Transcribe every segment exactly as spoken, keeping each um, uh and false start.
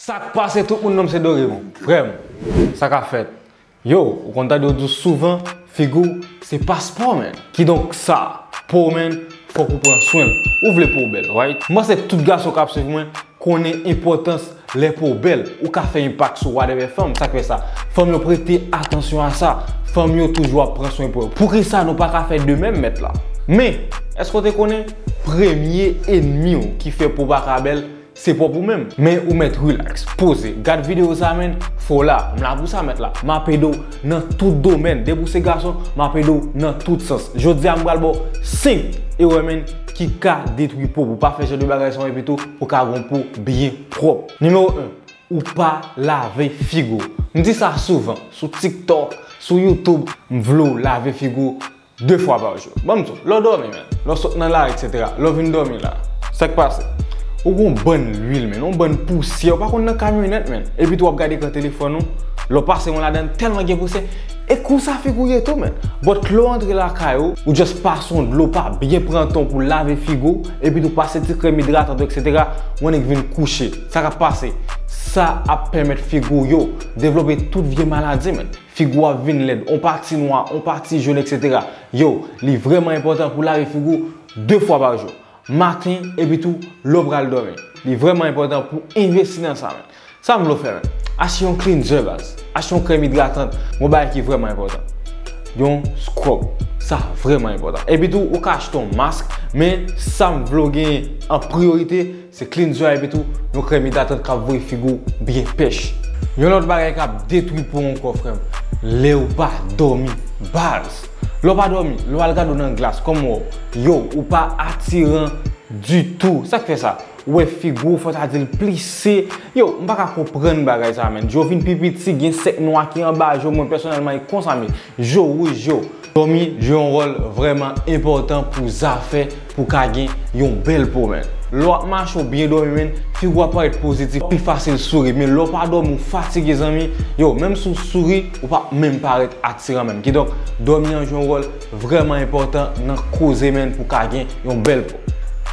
Sa k pase tout moun, non m se Dorémon. Frè m, sa k ap fèt? Yo, ou konn tande yo di w souvan, figi w se paspò, menn. Kidonk sa, po w, menn, fòk ou pran swen l. Ou vle po w bèl, right? M panse tout gason k ap swiv mwen konnen enpòtans lè po w bèl. Ou ka fè enpak sou whatever fanm, sa k fè sa. Fanm yo prete atansyon a sa. Fanm yo toujou ap pran swen po yo. Poukisa nou pa ka fè de menm, mèt la? Men, èske w te konnen premye ènmi w ki fè po w pa ka bèl, se pwòp ou menm? Men ou mèt relax, poze. Gad videyo sa, menn, fò w la. M la pou sa, mèt la. M ap ede w nan tout domèn. Depi w se gason, m ap ede w nan tout sans. Jodi a, m pral ba w senk erè, menn, ki ka detwi po w. Pou w pa fè jan de bagay sa yo, epi tou, pou w ka gen yon po byen pwòp. Nimewo en, ou pa lave figi w. M di sa souvan, sou TikTok, sou YouTube, m vle w lave figi w de fwa pa jou. Ban m di w, lè w dòmi, menn, lè w sot nan lari, etsetera, lè w vin dòmi la, sa k pase? Ou gen yon bann lwil, menn, yon bann pousyè, ou pa konn nan kamyonèt, menn. Epi tou w ap gade ekran telefòn ou, lè w pase yon ladan tèlman gen pousyè, e konsa figi w ye tou, menn. But lè w antre lakay ou, ou just pase yon dlo, pa byen pran tan w pou lave figi w, epi tou pase ti krèm idratan tou, etsetera, ou annik vin kouche. Sa k ap pase? Sa ap pèmèt figi w yo devlope tout vye maladi, menn. Figi w ap vin lèd, on pati nwa, on pati jòn, etsetera. Yo, li vrèman enpòtan pou lave figi w de fwa pa jou. Maten, epi tou, lè w pral dòmi. Li vrèman enpòtan pou envesti nan sa, menn. Sa m vle w fè, menn? Achte yon cleanser, baz. Achte yon krèm idratan, yon bagay ki vrèman enpòtan. Yon scrub. Sa vrèman enpòtan. Epi tou, ou ka achte yon mask, men sa m vle w genyen an priyorite, se cleanser a, epi tou, yon krèm idratan k ap voye figi w byen pèch. Yon lòt bagay k ap detwi po w ankò, frè m, lè w pa dòmi, baz. Lè w pa dòmi, lè w al gade w nan glas, kòman w wè w? Yo, ou pa atiran ditou. Sa k fè sa? Ou wè figi w, fò ta di l plise. Yo, m pa ka konprann bagay sa, menn. Je w vin pi piti, gen sèk nwa ki anba je w. Mwen, pèsonèlman, e konsa m ye. Je w wouj, yo. Dòmi jwe yon wòl vrèman enpòtan pou zafè pou w ka gen yon bèl po, menn. Lè w ap mache, w byen dòmi, menn, figi w ap parèt pozitif, pi fasil souri. Men lè w pa dòmi, w fatige, zanmi, yo, menm si w souri, ou p ap menm parèt atiran menm. Kidonk, dòmi an jwe yon wòl vrèman enpòtan nan koze, menn, pou w ka gen yon bèl po.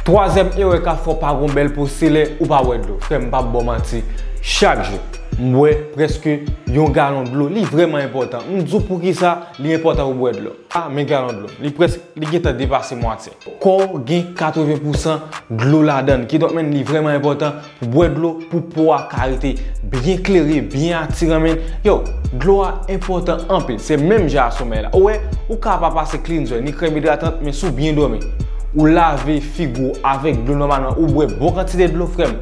Twazyèm erè k ap fè w pa gen yon bèl po, se lè ou pa bwè dlo. Frè m, m p ap ba w manti. Chak jou, m bwè prèske yon galon dlo. Li vrèman enpòtan. M di w poukisa li enpòtan pou w bwè dlo. A, men galon dlo. Li prèske, li gentan depase mwatye. Kò w gen katreven pousan dlo ladan l. Kidonk, menn, li vrèman enpòtan pou bwè dlo, pou po a ka rete byen klere, byen atiran, menn. Yo, dlo a enpòtan anpil. Se menm jan a somèy la. Ou wè, ou ka pa pase cleanser, ni krèm idratan, men si w byen dòmi, ou lave figi w avèk dlo nòmalman, ou bwè bon kantite dlo, frè m,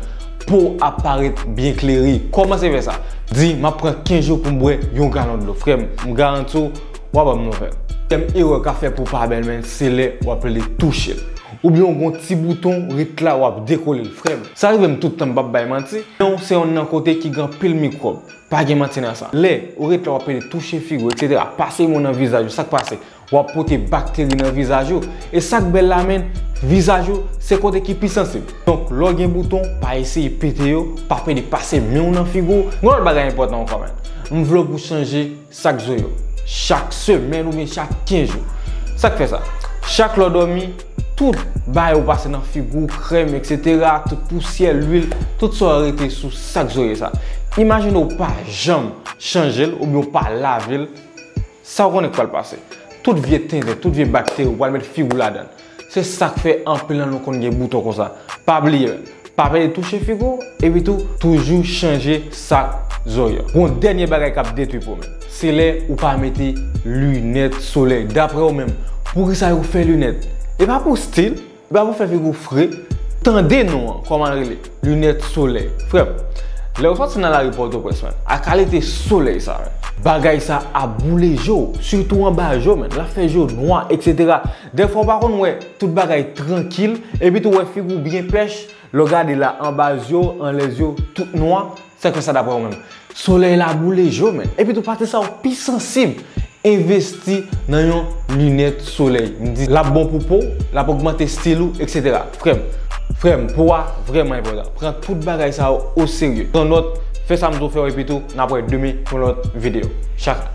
po w ap parèt byen klere. Kòmanse fè sa. Di, "M ap pran kenz jou pou m bwè yon galon dlo." Frè m, m garanti w, w a ban m nouvèl. Tèm erè ka fè po pa bèl, menn, se lè w ap rele touche l. Oubyen w gen yon ti bouton, ret la, w ap dekole l, frè m. Sa rive m tout tan, m p ap bay manti. Men w se yonn nan kote ki gen anpil mikwòb. Pa gen manti nan sa. Lè ou ret la, w ap rele touche figi w, etsetera, pase men w nan vizaj ou, sa k pase? W ap pote bakteri nan vizaj ou. E sa k bèl la, menn, vizaj ou se kote ki pi sansib. Donk, lè w gen bouton, pa eseye pete yo, pa pede pase men w nan figi w. Yon lòt bagay enpòtan ankò, menn. M vle w pou chanje sak zo yo. Chak semèn oubyen chak kenz jou. Sa k fè sa? Chak lè w dòmi, tout bagay ou pase nan figi w, krèm, etsetera, tout pousyè, lwil, tout sa yo rete sou sak zo yo sa. Imajine w pa janm chanje l oubyen w pa lave l. Sa w konnen k pral pase? Tout vye tenten, tout vye bakteri, ou pral met figi w ladan l. Se sa k fè anpil nan nou konn gen bouton konsa. Pa bliye, pa pede touche figi w, epi tou, toujou chanje sak zo yo. Gon dènye bagay k ap detwi po, menn. Se lè ou pa mete linèt solèy. Daprè w menm, poukisa yo fè linèt? E pa pou stil, e pa pou fè figi w fre. Tande non an, kòman l rele? Linèt solèy. Frè m, lè w sòti nan lari Pòtoprens, menn, a kalite solèy sa, menn, bagay sa ap boule je w, sitou anba je w, menn, l ap fè je w nwa, etsetera. Dèfwa w pa konn wè tout bagay trankil, epi tou w wè figi w byen pèch, lè w gade la anba je w, anlè je w, tout nwa, sa k fè sa daprè w menm? Solèy la boule je w, menn. Epi tou pati sa w pi sansib, envesti nan yon linèt solèy. M di, l ap bon pou po w, l ap ogmante stil ou, etsetera. Frè m, frè m, po a vrèman enpòtan. Pran tout bagay sa yo oserye. Pran nòt, fè sa m di w fè yo, epi tou, n ap wè demen pou yon lòt videyo. Chaka.